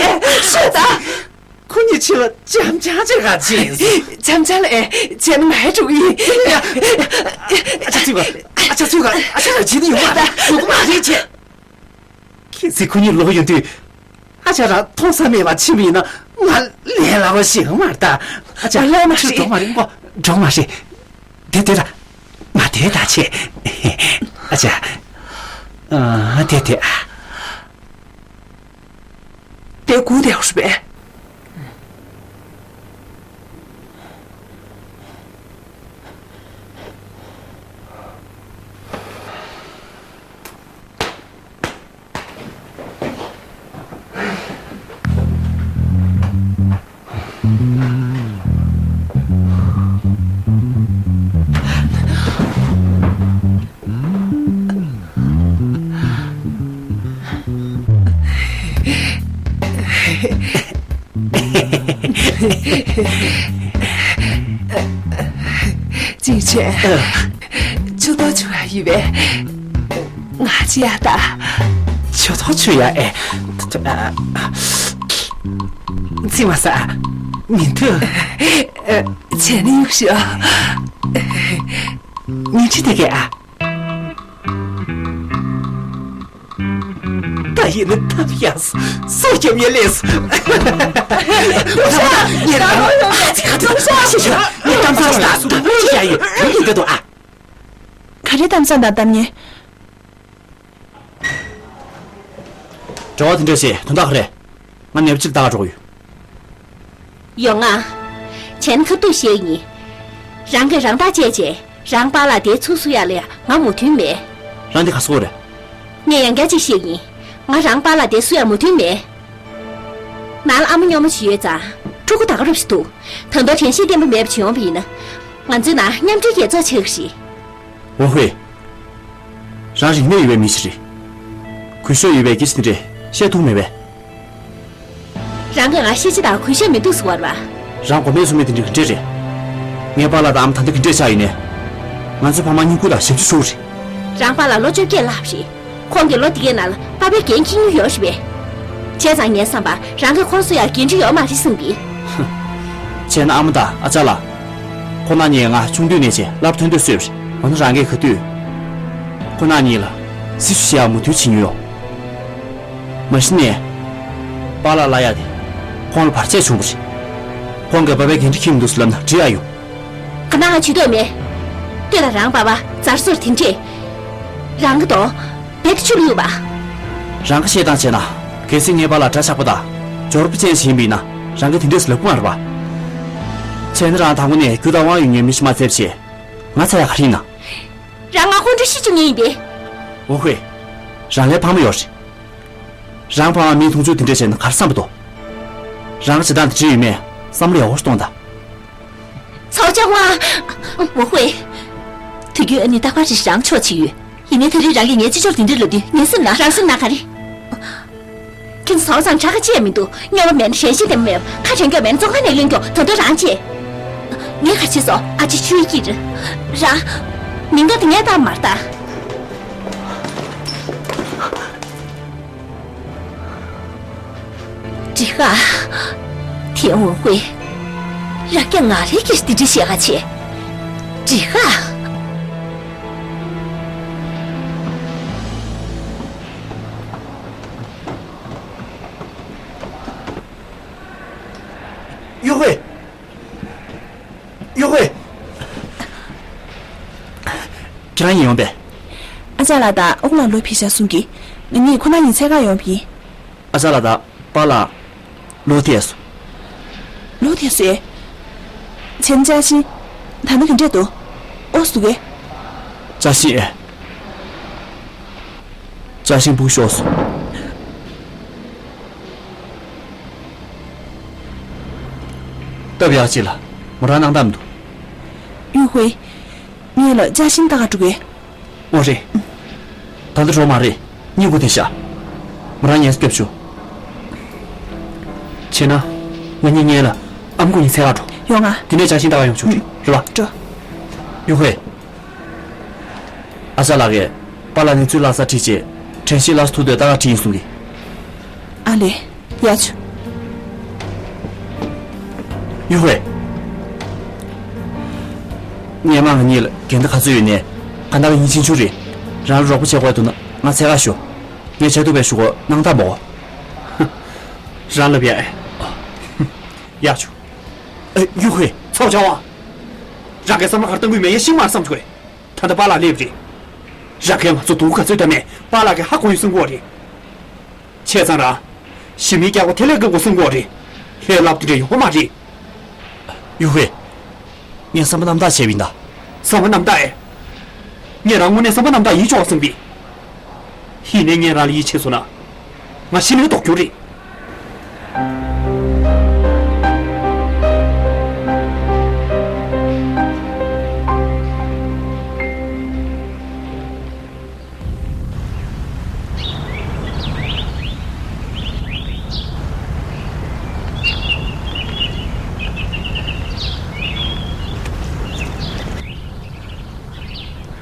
ཤོད་ད། ཁོ་གཉིས་ཕྱི་ལ་འཆམ་འཆམ་བྱེད་ག་ཕྱིན། འཆམ་འཆམ་ལ་ཨེ་བྱས་ན་ང་ཡི་འགྲོ་གི་ཡིན། ཨ་ཅག་ཚུགས་ག་ཨ་ཅག་ཚུགས་ག་ཨ་ཅག་ལ་བྱེད་ནི་ཡོང་མ་རེད། ཡོང་གི་མ་རེད་ཅེ། གལ་སྲིད་ཁོ་གཉིས་ལོག་ཡོང་དུས་ཨ་ཅག་རང་མཐོང་ས་མེད་པ་ཕྱིན་པ་ཡིན་ན་ང་ལས་སླ་པོ་ཞིག་ཡོང་མ་རེད་ད། ཨ་ཅག་ང་ལས་མ་ཕྱིར་འགྲོ་མ་རེད་མགོ་འགྲོ་མ་རེད། དེ་དེ་ལ་མ་དེ་ད་ཆེ། ཨ་ཅག་ཨ་དེ་དེ། དེ་སྒུག་བསྡད་ཡོད་རེད་པས། ཅིན་ཆོན། ཆུ་གཏོར་བྱུང་ཡ་ཡིན་པས། ང་ཅི་ཡ་ད། ཆུ་གཏོར་བྱུང་ཡ་ཨེ། ཚིག་མ་ཟ། མི་འདུག་བྱས་ན་གཡུག་ཤོག་ཉིན་ཁྲི་དེ་གས་ཨ། ད་ཡིན་ན་ཐབས་ཡག་སོ། སོ་རྒྱབ་ཡས་ལས་སོ། ཉེ་རང་། ཉེ་རང་། ཨ་ཙི་ཁ་ཐུག་ཤེས་ཤོག་ཉེ་གཏམ་བཟང་ཞིག་ད་སུ་ཡ་ཡོད་ཡོད་ཀྱི་འདུག་ཨ། ག་རེ་གཏམ་བཟང་དང་གཏམ་ངན། འབྲེལ་བ་དེ་འདྲ་བྱས་དོན་དག་ག་རེ། ང་ནད་པ་གཅིག་ལ་ལྟ་ག་འགྲོ་གི་ཡོད། ཡོང་ང་། བྱས་ན་ཁ་ཐུག་བཤད་ཀྱི་ཡིན། རང་གིས་རང་ཐག་བཅད་བྱས་རང་པཱ་ལགས་དེ་ཚུར་བསུ་ཡག་ལ་ཡང་ང་མོས་མཐུན་མེད། རང་འདི་ག་སོ་རེད། ངས་ཡང་བསྐྱར་གཅིག་བཤད་ཀྱི་ཡིན། ང་རང་པཱ་ལགས་དེ་བསུ་ཡག་མོས་མཐུན་མེད། ནང་ལ་ཨ་མ་སྨྱོ་མ་ཅིག་ཡོད་ཙང་ཕྲུ་གུ་ད་ག་རབས་ཤིག་འདུག་ད་དུང་དྲན་ཤེས་བརྟན་པོ་མེད་པ་ཅིག་ཡོང་བ་ཡིན་ན། ང་ཚོའི་ནང་མཉམ་འབྲེལ་རྒྱལ་ཚོགས་ཆགས་ཀྱི་རེད། ཝུ་ཧུའེ། རང་རིག་གནས་ཡོད་པའི་མི་ཞིག་རེད། གུས་ཞབས་ཡོད་པའི་སྐད་ཆ་དེ་འདྲས་བཤད་ཐུབ་མེད་པས། རང་གིས་ང་ཤེས་བྱ་དང་གུས་ཞབས་མི་འདུག་ཟེར་བ་རེད་པ། རང་གོམས་པའི་སུ་མེད་དེ་འདྲས་ག་འདྲས་རེད། ངའི་པཱ་ལགས་དང་ཨ་མ་ད་ལྟ་ག་འདྲས་ཆགས་ཡོད་ནའི། ང་ཚོའི་ཕ་མ་བསྙེན་བཀུར་དང་ཞབས་ཕྱི་ཞུ་གི་རེད། རང་པཱ་ལགས་ལོ་བཅོ་བརྒྱད་ལྷག་པ་རེད། ཁོང་གིས་ལོ་འདི་གའི་ནང་ལ་པཱ་ཕའི་འགན་འཁྱེར་མྱོང་ཡོད་རེད་པས། བྱས་ཙང་ངའི་བསམ་པར་རང་གིས་ཁོང་བསུ་ཡག་འགན་འཁྲི་ཡོད་མ་རེད་བསམ་གི། བྱས་ན་ཨ་མ་དང་ཨ་ཅག་ལགས། ཁོང་རྣམ་གཉིས་ང་ཆུང་དུས་ནས་བྱས་སླར་ཐོན་འདོད་གསོས་པ་རེད། འོ་ན་རང་གིས་ག་དུས། ཁོང་རྣམ་གཉིས་ལ་སྲི་ཞུ་བྱེད་ཡག་མོས་མཐུན་བྱེད་མྱོང་ཡོད། མ་གཞི་ནས། པཱ་ལགས་ལབ་ཡག་དེ། ཁོང་ལ་བར་ཆད་བྱུང་བ་རེད། ཁོང་གིས་པཱ་ཕའི་འགན་འཁྲི་འཁྱེར་མི་འདུག་ཟེར་ལབ་ན་འགྲིག་ཡག་ཡོད། ག་ན་ང་བྱེད་འདོད་མེད། ལྟོས་དང་། རང་པཱ་ཕ་ཛར་སོར་དེ་འདྲས། རང་གི་དོ། བེད་ཆུ་ལུས་པ། རང་གི་བཤད་སྟངས་བྱས་ན། གལ་སྲིད་ངའི་པཱ་ལགས་འདྲ་ཆགས་པ་དང་། འབྱོར་པ་ཅན་ཞིག་ཡིན་པ་ཡིན་ན། རང་གིས་དེ་འདྲས་ལབ་ཀྱི་མ་རེད་པ། བྱས་ན་རང་དང་པོ་ནས་རྒྱུ་དང་དབང་ཡོད་མཁན་མི་ཞིག་མ་བཙལ་བྱས། ང་ཚ་ཡག་ག་རེ་ཡིན་ན། རང་ང་ཁོང་ཁྲོ་ཤི་བཅུག་མཁན་ཡིན་པས། ཝུ་ཧུའེ། རང་ལ་ཕ་མ་ཡོད་རེད། རང་ཕ་མ་མིའི་མཐོང་ཆུང་དེ་འདྲས་བྱས་ན་ག་རེ་བསམ་པ་འདུག་རང་གི་བྱེད་སྟངས་དེ་འདྲས་ཡོད་མེད་བསམ་བློ་ཡག་པོ་ཞིག་གཏོང་དང་། ཚའོ་ཅང་ཝང་། ཝུ་ཧུའེ། དུས་རྒྱུན་ཨ་ནེ་རྟག་པར་རང་ཕྱོགས་བྱེད་ཀྱི་ཡོད། ཡིན་ནའི་ད་རེས་རང་གིས་ངའི་ཅི་ལྕོགས་དེ་འདྲས་ལབ་དུས་ངའི་སེམས་ན། རང་སེམས་ན་ག་རེ། ཁྱེད་ཚོ་ཚང་གྲྭ་ཁ་ཅི་ཡང་མི་འདུག་སྨྱོ་བ་མེད་ན་ཞལ་ཤེས་ལྡན་པ་མེད་པ། ཁ་དྲན་སྐྱོ་མེད་ན་བཙོན་ཁང་ནས་ལོན་སྐྱོ་ད་དུང་རང་བྱེད། ངས་ག་བྱེད་སོང་། ཨ་ཅེ་ཆུའི་སྐྱིད་རེད། རང་། མིང་ག་དེ་ངས་བཏགས་མ་རེད་ད། འགྲིག་ག་ཐེ་ཝུན་ཧུའེ། རང་རྐྱང་ང་རེ་གིས་འདི་འདྲ་བཤད་ག་བྱེད། འགྲིག་ག་ཡུ་ཧུའེ། ཡུ་ཧུའེ། ཁྱེད་རང་ཡིན་ཡོང་པས། ཨ་ཅག་ལགས་དང་ཨོ་ལགས་ལོ་ཕེབས་ཤག་གསུང་གི། ང་གཉིས་ཁོ་ན་ཉིན་འཚོལ་ག་ཡོང་བ་ཡིན། ཨ་ཅག་ལགས་དང་པཱ་ལགས་ལོག་ཐལ་སོང་། ལོག་ཐལ་སོང་ཨེ། བྱས་ན་ཅཱ་ཤིན། ད་ནི་ག་འདྲས་འདུག་ཨོ་སུ་གེ། ཅཱ་ཤིན་ཨེ། ཅཱ་ཤིན་སྤུ་གུ་ཤོར་སོང་། སྟབས་ཡག་ཅིག་ལ་མོ་རང་སྣང་དག་མི་འདུག་ཡུ་ཧུའེ། ངས་ལ་ཅཱ་ཤིན་ལྟ་ག་འགྲོ་གི། ཨོ་རེད། ད་ལྟ་འགྲོ་མ་རེད། གཉིད་ཁུག་བསྡད་ཤག་མོ་རང་ངལ་གསོ་རྒྱབ་བྱུང་། བྱས་ན། ང་གཉིས་སྔོན་ལ་ཨ་མ་སྐུ་ཉིད་འཚོལ་ག་འགྲོ། ཡོང་ང་། དེ་ནས་ཅཱ་ཤིན་ལྟ་ག་ཡོང་ཆོག་རེད། རེད་པ། འགྲོ། ཡུ་ཧུའེ། ཨ་ཅག་ལགས་ཀྱིས་པཱ་ལགས་གནས་ཚུལ་ལྷག་ས་ཁྲིད་བྱས། དྲན་ཤེས་སླར་གསོ་ཐུབ་དུས་ལྟ་ག་ཁྲིད་ཡིན་གསུང་གི། ཨ་ལེ། ཡ་ཆུ། ཡུ་ཧུའེ། སྔོན་མ་ང་གཉིས་ལ་འགལ་ཟླ་ག་ཚོད་ཡོད་ནའི། གང་ལྟར་ཡིན་གཅིག་མིན་གཅིག་རེད། རང་ལ་རོགས་པ་བྱེད་དགོས་འདུག་ན་ང་འཚོལ་ག་ཤོག་ངས་བྱ་ཐུབ་པའི་ཞུ་གོ་གནང་དང་མོ། རང་ལབ་ཡ་ཨེ། ཡ་ཆུ། ཨེ། ཡུ་ཧུའེ། ཚའོ་ཅང་ཝང་། རང་གིས་བསམ་བློ་ག་རེ་གཏོང་གི་མེད་ཡ་ཤེས་མ་བསམ་བྱུང་ངས། ད་ལྟ་པཱ་ལགས་སླེབས་རེད། རང་གིས་ང་ཚོ་སྡུག་ག་ཚོད་བཏང་མེད་པཱ་ལགས་ཀྱིས་ཧ་གོ་ཡོད་གསུང་གི་ཡོད་རེད། བྱས་ཙང་རང་། ཞི་མིའི་སྐྱག་པ་དེ་ལས་དགའ་དགོས་གསུང་གི་ཡོད་རེད། ལྷད་ལྷབ་དེ་འདྲ་ཡོད་མ་རེད། ཡུ་ཧུའེ། ངས་བསམ་པ་རྣམ་དག་བྱས་པ་ཡིན་ད། བསམ་པ་རྣམ་དག་ཨེ། ངས་རང་དངོས་གནས་བསམ་པ་རྣམ་དག་ཡིན་ཆོག་བསམ་གི། ཡིན་ནའི་ངས་རང་ལ་ཡིད་ཆེས་སོང་ན། ང་ཤི་ནའི་སྡུག་རྒྱུ་རེད།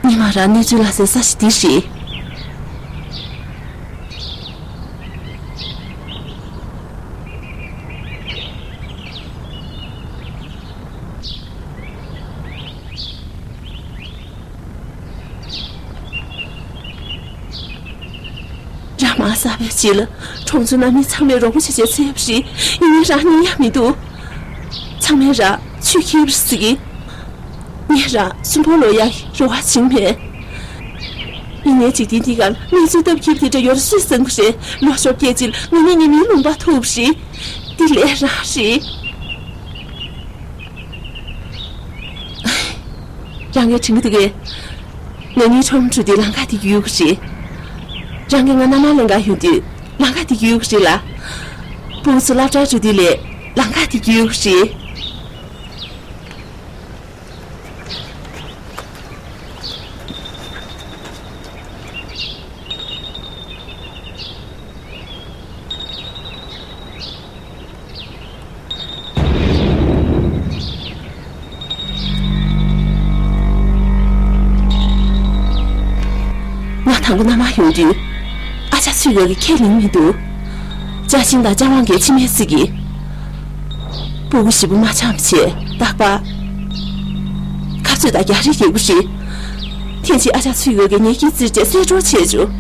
ཉི་མ་རང་གནས་ཚུལ་ལྷག་སའི་ས་གཞི་འདི་རེད། རང་མ་གསར་པའི་རྗེས་ལ་གྲོང་ཚོའི་ནང་མི་ཚང་མས་རོགས་པ་བྱས་བྱས་འཚོལ་ཡག་རེད། ཡིན་ནའི་རང་རྙེད་ཡག་མི་འདུག་ཚང་མས་རང་ཆུས་ཁྱེར་བ་རེད་ཟེར་གི། ངས་རང་གསོན་པོ་ལོག་ཡག་གི་རེ་བ་བྱེད་མེད། ཡིན་ནའི་འཇིག་རྟེན་འདི་གར་གནས་ཚུལ་སྟབས་ཁྱབ་དེ་འདྲ་ཡོད་རེད་སུས་བསམ་གི་རེད། ལོ་ཤོབ་སྐད་ཅིག་ང་གཉིས་ཉི་མའི་ལུང་པ་ཐུག་རེད། འདི་ལས་རང་རེད། རང་གིས་དྲན་གི་འདུག་གས། ང་གཉིས་ཁྲོམ་འགྲོ་དུས་ལམ་ཁ་དེ་གི་ཡོད་གི་རེད། རང་གིས་ང་མནའ་མ་ལེན་ག་ཡོང་དུས་ལམ་ཁ་དེ་གི་ཡོད་གི་རེད་ལ། སྤུ་གུ་ཚོ་སློབ་གྲྭར་འགྲོ་དུས་ལས་ལམ་ཁ་དེ་གི་ཡོད་གི་རེད། ང་དང་པོ་མནའ་མར་ཡོང་དུས་ཨ་ཅག་ཚུལ་ཁ་གིས་ཁས་ལེན་མི་འདུག་ཅ་ཆིང་དང་ཅ་ཝང་གིས་མཆི་མས་བསྲེགས་ཀྱིས། སྤུ་གུ་ཞིབ་པོ་མ་འཆང་བ་བྱས་རྟག་པར་ཁ་རྩོད་དང་རྒྱག་རེས་བྱེད་དགོས་ཤིང་། ཐེངས་གཅིག་ཨ་ཅག་ཚུལ་ཁ་གིས་ངའི་སྐེ་བཙིར་བྱས་བསད་གྲབས་བྱས་བྱུང་།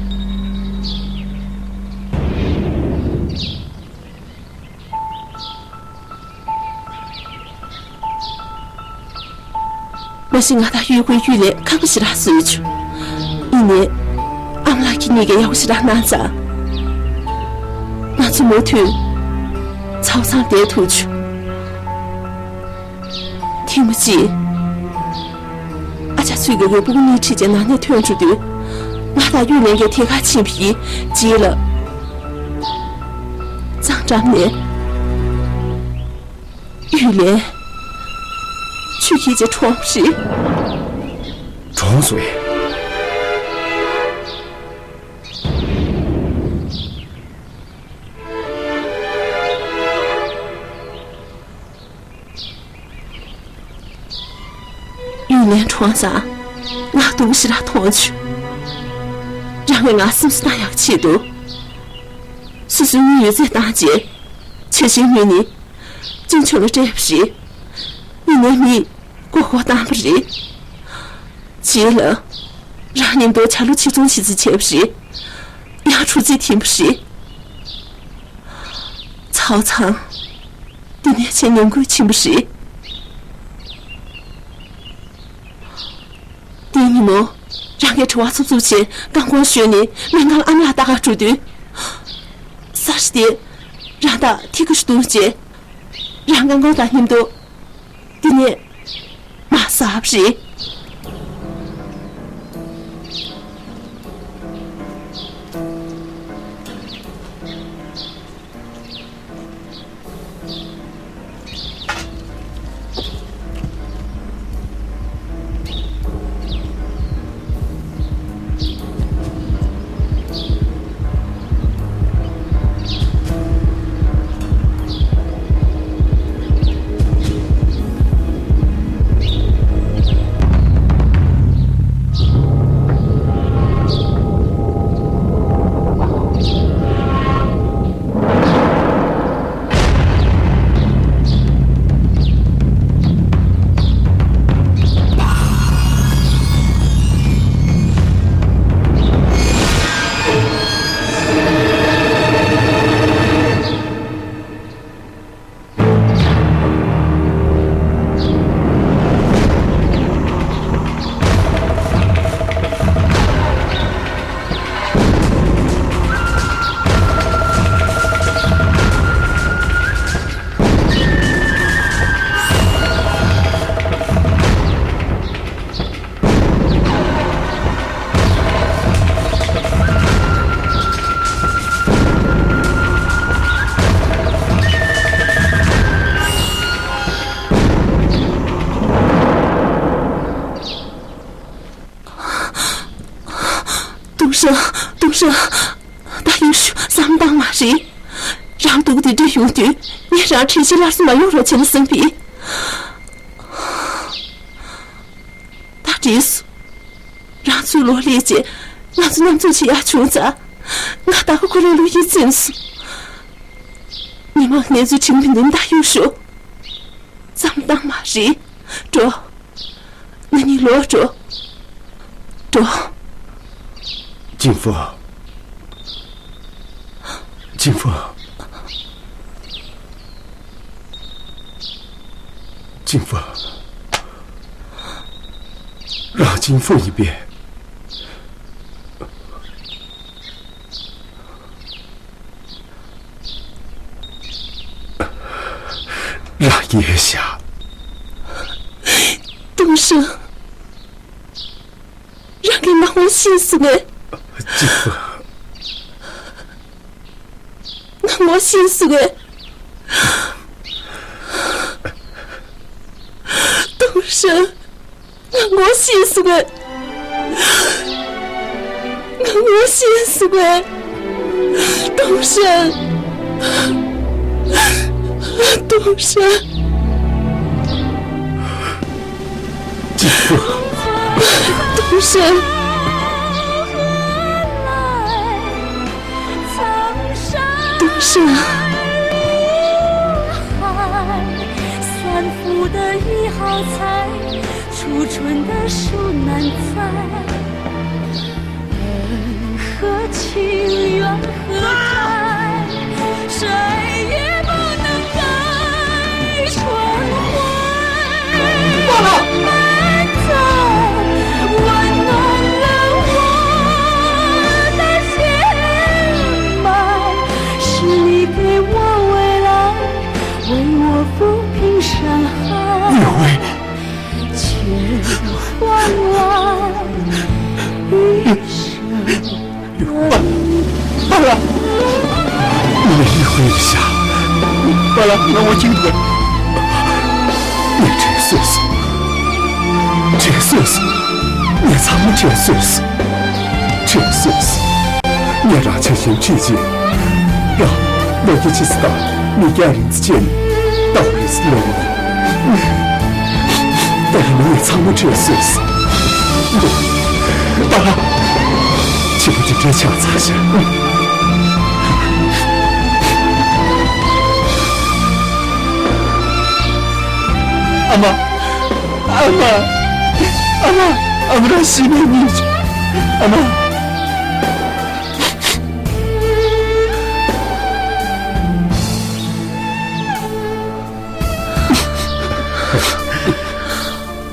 མ་གཞི་ང་དང་གཡོག་པོའི་གཡུལ་ལས་ཁག་པོ་ཞེ་དྲག་བཟོས་བྱུང་། ཡིན་ནའི་ཨ་མ་ལགས་ཁྱེད་གཉིས་ཀྱིས་ཡག་པོ་ཞེ་དྲག་གནང་ཙང་། ང་ཚོ་མུ་མཐུད་ཚ་བོ་ཚང་བསྡད་ཐུབ་བྱུང་། ཐེངས་མ་གཅིག་ཨ་ཅག་ཚུལ་ཁ་གིས་སྤུ་གུ་གཉིས་ཁྲིད་བྱས་ནང་ནས་ཐོན་འགྲོ་དུས། ང་དང་གཡུལ་ལས་ཀྱི་ཐད་ཀར་ཕྱིན་པའི་རྗེས་ལ། གཙང་འགྲམ་ནས་གཡུལ་ལས་ཆུ་སྐྱེས་བྱས་གྲོངས་པ་རེད། གྲོངས་སོང་ངས། གཡུལ་ལས་གྲོངས་ཙང་ང་སྡུག་པོ་ཞེ་དྲག་མཐོང་བྱུང་། རང་གིས་ང་སེམས་གསོ་གཏོང་ཡག་ཆེད་དུ། སོ་སོའི་དངུལ་ཡོད་ཚད་བཏང་བྱས། ཆ་ཤས་དངུལ་ནི་ཅིན་ཆོ་ལ་སྤྲད་པ་རེད། ཡིན་ནའི་མིས་མགོ་སྐོར་བཏང་བ་རེད། རྗེས་ལ་རང་མཉམ་དུ་ཇ་ལུ་ཕྱིར་ཚོང་བྱེད་རྩིས་བྱས་པ་རེད། ཡང་འཁྲུག་རྩོད་ཐེབས་པ་རེད། ཚ་བོ་ཚང་། འདི་ནས་ཆེས་ཉམས་རྒུད་ཕྱིན་པ་རེད། དེའི་ཉིན་མོ། རང་གིས་དྲི་བ་ཚུབ་ཚུབ་བྱས་རྐང་འཁོར་བཞོན་ནས་སྨན་ཁང་ཨ་མ་ལགས་ལྟ་གར་འགྲོ་དུས། ས་རི་དེ་རང་དང་ཐི་གུ་ཞིག་བརྡུངས་བྱས། རང་རྐང་འཁོར་དང་མཉམ་དུ་འདི་ནས་མར་ཟགས་པ་རེད། ཏུང་ཧྲེང་། ཏུང་ཧྲེང་། ད་ཡུལ་ཤུལ་བསམ་བཏང་མ་རེད། རང་སྡུག་དེ་འདྲ་ཡོང་དུས་ངས་རང་བྲེལ་ཆེ་སླར་གསོ་མ་ཡོང་རོགས་བྱེད་ན་བསམ་པས། ད་བྲིས་སོ། རང་ཚོའི་ལོ་ལས་བྱས་ང་ཚོ་མཉམ་འཛོམས་བྱེད་ཡག་བྱུང་ཙང་། ང་ད་ག་ཁོ་རའི་ལོ་ཡིད་ཚིམ་སོང་། ཉི་མ་གནས་ཚུལ་ཁྲིམས་ཀྱི་འདུམ་ད་ཡོང་ཤོག་བསམ་བཏང་མ་རེད། འགྲོ། ང་གཉིས་ལོག་འགྲོ། འགྲོ། ཅིན་ཧྥུ། ཅིན་ཧྥུ། ཅིན་ཧྥུ། རང་ཅིན་ཧྥུ་ཡིན་པས། སྐྱེས་ཤག་ཏུང་ཧྲེང་། རང་གིས་ང་ངོ་ཤེས་སོང་ངས། གཅིག་པུ། ང་ངོ་ཤེས་སོང་ངས། ཏུང་ཧྲེང་། ང་ངོ་ཤེས་སོང་ངས། ང་ངོ་ཤེས་སོང་ངས། ཏུང་ཧྲེང་། ཏུང་ཧྲེང་། ཏུང་ཧྲེང་། ཏུང་ཧྲེང་། 山谷的一号菜，初春的树难栽，恩和情缘何在，谁也不能改。春花慢走，温暖了我的心门，是你给我未来，为我抚平伤害。 པཱ་ལགས། པཱ་ལགས། ངས་ཡིད་དབྱུང་བྱས། པཱ་ལགས། ང་ངོ་ཤེས་འདུག་ངས་དྲན་གསོས་སོང་། དྲན་གསོས་སོང་། ངས་ཚང་མ་དྲན་གསོས་སོང་། དྲན་གསོས་སོང་། ངས་རང་ཆ་ཞེན་ཁྲིད་རྗེས། རང་ལོ་བརྒྱ་ཕྱིན་ཙང་མིག་རྒྱང་རིང་ཙམ་བྱས་ནས་ལྟ་བ་རིང་ཙམ་ལོན་ཡོང་། ད་ཡིན་ན་ངས་ཚང་མ་དྲན་གསོས་སོང་། པཱ་ལགས། བྱིས་པ་འདི་འདྲའི་ཆགས་ཚར་ཤག་ཨ་མ། ཨ་མ། ཨ་མ། ཨ་མ་རང་ཤི་ནས་ཉིན་བྱུང་། ཨ་མ།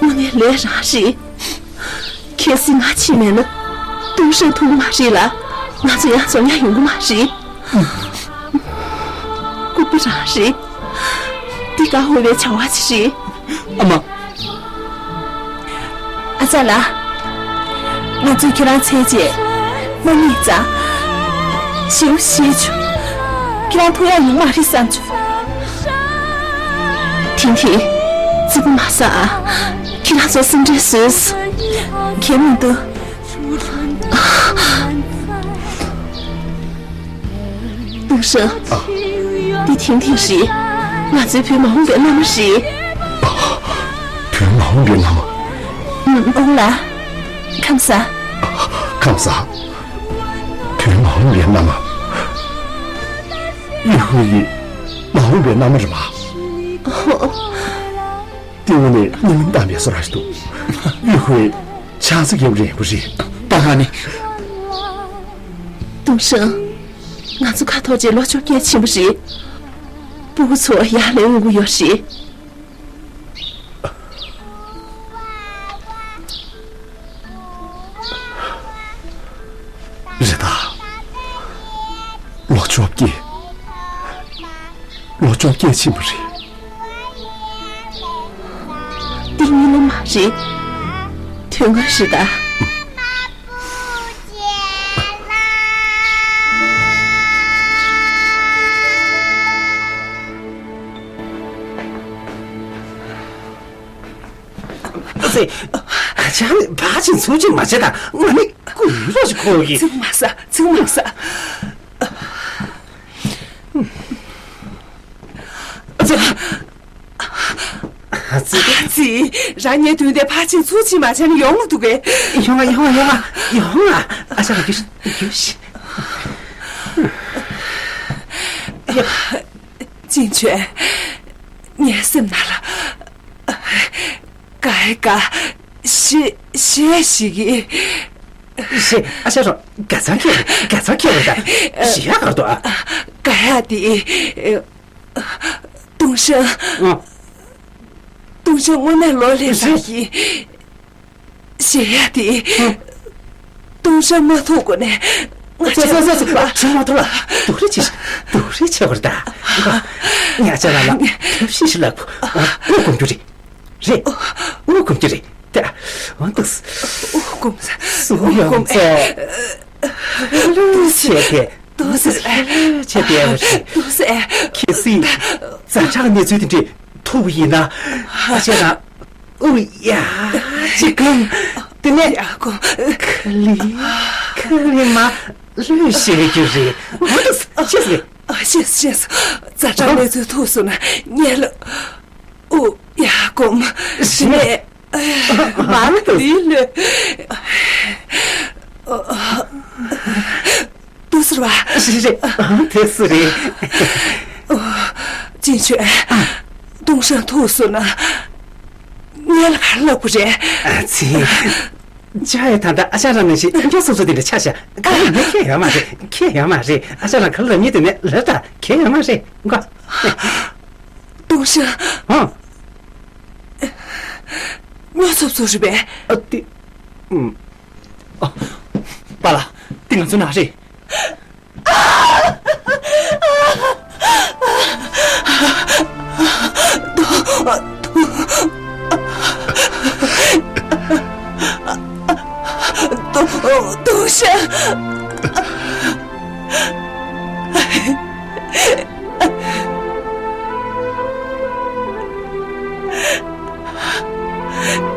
དངོས་གནས་ལས་རང་རེད། གལ་སྲིད་ང་ཕྱིན་མེད་ན། ཏུང་ཧྲེང་ཐུག་གི་མ་རེད་ལ། ང་ཚོ་ཡང་འཛོམས་ཡག་ཡོང་གི་མ་རེད། ལྐུགས་པ་རང་རེད། འདི་དགའ་འོས་པའི་བྱ་བ་ཅིག་རེད། ཨ་མ། ཨ་ཅག་ལགས། ང་ཚོས་ཁྱེད་རང་འཚོལ་རྗེས་མ་རྙེད་ཙང་། ཞེ་པོ་ཞེད་བྱུང་། ཁྱེད་རང་ཐུག་ཡག་ཡོང་མ་རེད་བསམ་བྱུང་། ཐིང་ཐིང་། ཙི་གུ་མ་ཟ་ཨ། ཁྱེད་རང་ཚོ་སེམས་ཁྲལ་བཟོས་སོང་། གལ་མི་འདུག་ཏུང་ཧྲེང་། ཨ། འདི་ཐིང་ཐིང་རེད། ང་ཚོའི་བོད་མ་འོངས་པའི་མནའ་མ་རེད། བོད་མ་འོངས་པའི་མནའ་མ། ཨུམ། ཨོང་ལགས། ཁམས་བཟང་། ཁམས་བཟང་། བོད་མ་འོངས་པའི་མནའ་མ། ཡུ་ཧུའེ་ཡི་མ་འོངས་པའི་མནའ་མ་རེད་པ། ཨོ། དེ་དངོས་གནས་སྙིང་གཏམ་པའི་བཟོ་འདྲ་ཞིག་འདུག་ཡུ་ཧུའེ་ཆང་ས་རྒྱབ་རན་པོ་རེད། པ་ཧ་ནི། ཏུང་ཧྲེང་། ང་ཚོ་ཁ་ཐོར་རྗེས་ལོ་བཅོ་བརྒྱད་ཕྱིན་པ་རེད། སྤུ་གུ་ཚོ་ཡར་ལེན་འོང་གི་ཡོད་རེད། རེད་ད། ལོ་བཅོ་བརྒྱད། ལོ་བཅོ་བརྒྱད་ཕྱིན་པ་རེད། འདི་གཉིད་ལམ་མ་རེད། དོན་ངན་རེད་ད། ཨ་ཙི། ཨ་ཅག་ནི་ཕར་ཕྱིན་ཚུར་ཕྱིན་མ་བྱེད་དང་། ང་ནི་སྐུ་ཡུལ་ལོག་ཅིག་ཁོ་གི། ཚིག་མ་ཟ། ཚིག་མ་ཟ། ཨ་ཙི། ཨ་ཙི། ཨ་ཙི། རང་ཉིད་དུས་འདས་ཕར་ཕྱིན་ཚུར་ཕྱིན་མ་བྱས་ན་ཡོང་མི་འདུག་གས། ཡོང་ང་ཡོང་ང་ཡོང་ང་ཡོང་ང་། ཨ་ཅག་ལ་རྒྱུགས་རྒྱུགས་ཤིག་ཡ། ཅིན་ཆོན། ངའི་སེམས་ནང་ལ། དགའ་དགའ། ཞེ་ཞེ་ཞིག་གིས། ཞེ། ཨ་ཅག་རོ། དགའ་ཚང་ཁྱེད་རེད། དགའ་ཚང་ཁྱེད་རེད་ད། ཞེ་ཡག་གར་འདུག་ཨ། དགའ་ཡག་དེ། ཏུང་ཧྲེང་། ཨ། ཏུང་ཧྲེང་དངོས་གནས་ལོ་ལེགས་ལགས་ཀྱིས། ཞེ་ཡག་དེ། ཨ། ཏུང་ཧྲེང་མ་ཐུག་གོང་ནས། ང་ཚོ་ཚོ་ཚོ་ཚོ་ཚོ་མ་ཐོ་ལ་སྡུག་རེ་ཆེ་ཤི་སྡུག་རེ་ཆེ་བར་ད། ང་ཅག་ལ་ལ་ཐབས་ཤེས་ཤིག་ལ་དབུགས་སྒོམ་རྒྱུ་རེད། རེད། དབུགས་སྒོམ་རྒྱུ་རེད་ད། འོ་འདུག་སེ། དབུགས་སྒོམ་ས། སུ་ཡོང་ཚོ། ལུས་བྱས་ཏེ། ཏུ་སེ། ལུས་བྱས་ཏེ་ཡོད་རེད། ཏུ་སེ། ཁྱེད་སྲིད། ཛ་དྲག་གནས་ཚུལ་དེ་འདྲས་ཐུག་པ་ཡིན་ན། ཨ་ཅག་ལ། ཨུ་ཡ། ཅི་གང་། དེ་ནས། ཡ་གོ། ཁ་ལི། ཁ་ལི་མ། ལུས་བྱེད་རྒྱུ་རེད། ཨ་ཏུ་སེ། ཤེས་སོང་། ཨ་ཤེས་ཤེས། ཛ་དྲག་གནས་ཚུལ་ཐུག་སོང་ན་ཉལ། ཨུ་ཡ་གོ། དེ་ནས། མ་ཏུ་སེ། ལུས་ལུས། ཏུ་སེ་རེད་པ། རེད་རེད། དེ་སུ་རེད། ཅིན་ཆོས། ཏུང་ཧྲེང་ཐུག་སོང་ན། ངས་ལ་ག་རེ་ལབ་དགོས་རེད། ཨ་ཙི། ཅག་ཡ་ད་ལྟ་ཨ་ཅག་རང་ནང་བཞིན་སྐྱོ་སོ་སོ་དེ་འདྲ་ཆགས་ཤག་ག་རེ་ཡིན་ན་ཁྱད་ཡོད་མ་རེད། ཁྱད་ཡོད་མ་རེད། ཨ་ཅག་རང་ག་ལ་ལབ་མཁན་དེ་ནས་ལབ་ད། ཁྱད་ཡོད་མ་རེད་མགོ། ཏུང་ཧྲེང་། ཨང་། སྨྱོ་ཚབ་ཚུགས་རེད་པས། ཨ་ཏི། ཨུམ། ཨ། པཱ་ལགས། འདི་ང་ཚོའི་ནང་རེད། ཏུང་ཧྲེང་།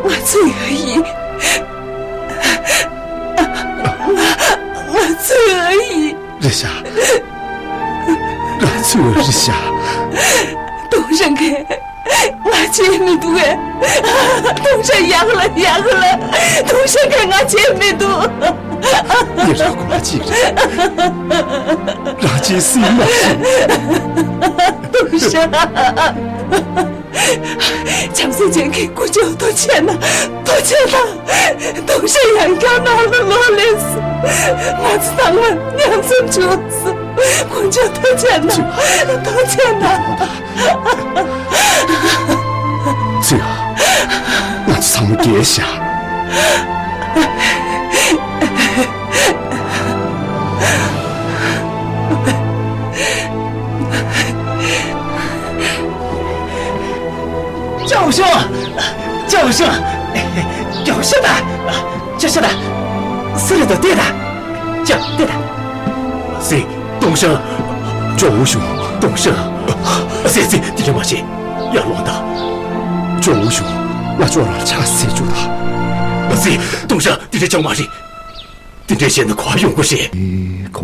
ང་ཚོ་ཡོད་ཡིན། ང་ང་ཚོ་ཡོད་ཡིན། རེད་ཤག་རང་ཚོ་ཡོད་རེད་ཤག་ཏུང་ཧྲེང་གིས་ང་བརྗེད་མི་འདུག་གས། ཏུང་ཧྲེང་ཡག་ལ་ཡག་ལ། ཏུང་ཧྲེང་གིས་ང་བརྗེད་མི་འདུག་འདི་ར་ཁོ་མ་གཅིག་རེད། རང་གཅེས་སྲིད་མ་ཤེས། ཏུང་ཧྲེང་། བྱམས་བརྩེ་ཅན་གྱི་སྐུ་ཞབས་ཐུགས་རྗེ་གནང་། ཐུགས་རྗེ་གནང་། ཏུང་ཧྲེང་ཡང་བསྐྱར་ནང་ལ་ལོག་སླེབས་སོང་། ང་ཚོ་ཚང་མ་མཉམ་འཛོམས་བྱུང་སོང་། དཀོན་མཆོག་ཐུགས་རྗེ་གནང་། ཐུགས་རྗེ་གནང་། ཚུལ་ཨ། ང་ཚོ་ཚང་མ་རྒས་ཤག་ཅའོ་ཞང་། ཅའོ་ཞང་། ཅའོ་ཞང་ད། ཅའོ་ཞང་ད། སུ་རེད་འདུག་ལྟོས་དང་། ཅའོ་ལྟོས་དང་། སྲས། ཏུང་ཧྲེང་། ཅའོ་ཞང་། ཏུང་ཧྲེང་། སྲས་སྲས་དེ་འདྲ་མ་བྱེད། ཡར་ལོངས་དང་། ཅའོ་ཞང་། ང་ཅོག་རང་ཕྱག་འཚལ་བཅུག་དང་། སྲས། ཏུང་ཧྲེང་དེ་འདྲ་ཅང་མ་རེད། དེ་འདྲ་བྱས་ན་ག་པར་ཡོང་གི་རེད། ཁོ་